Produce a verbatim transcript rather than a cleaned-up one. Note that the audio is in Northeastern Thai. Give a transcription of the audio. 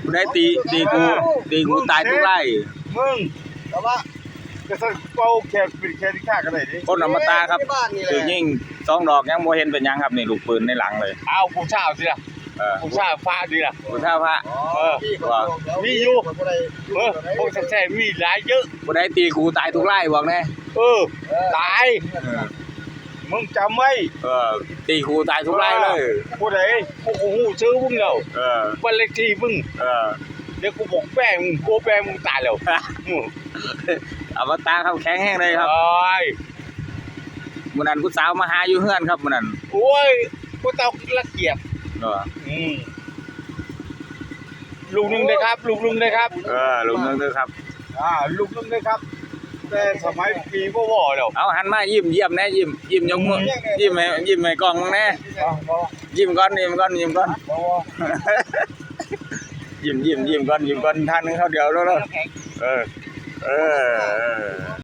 ผู้ใดตี ตีกู ตีกูตายทุกไร่ มึง แต่ว่า ก็สั่งเป่าแขนเป็นแขนที่ข้าก็ได้ดิ คนอมตะครับ ถือยิงสองดอกยังบ่เห็นเป็นหยังครับ นี่ลูกปืนในหลังเลย เอาผู้ชายสิล่ะ เออ ผู้ชายพระสิล่ะ ผู้ชายพระ เออ ว่า มีอยู่ เออ พวกแท้ๆมีหลายเยอะ ผู้ใดตีกูตายทุกไร่บอกแน่ เออ ตาย เออ มึงจำไว้ เออ ตีกูตายทุกไร่เลย ผู้ใด กูก็ฮู้ชื่อมึงแล้ว เออ บ้านเลขที่มึง เออ เดี๋ยวกูบอกแป้งมึง โอ้ แป้งมึงตายแล้ว อืม อมตะครับ แข็งแฮงเลยครับ โอ้ย มื้อนั้นผู้สาวมาหาอยู่เฮือนครับมื้อนั้น โอ้ย บ่ต้องรังเกียจ เออ อืม ลูกหนึ่งเลยครับ ลูกหนึ่งเลยครับ เออ ลูกหนึ่งเลยครับ อ่า ลูกหนึ่งเลยครับ แต่สมัยปีบ่บ่แล้ว เอาหันมายิ้มเยี่ยมแน่ ยิ้ม ยิ้มยกมือ ยิ้มให้ ยิ้มให้กล้องมึงแน่ เอา เอา ยิ้มก่อน ยิ้มก่อน ยิ้มก่อน เอา ยิ้ม ยิ้ม ยิ้มก่อน ยิ้มก่อน ท่านหนึ่งเขาเดียวแล้วเนอะ เออ เออ เออ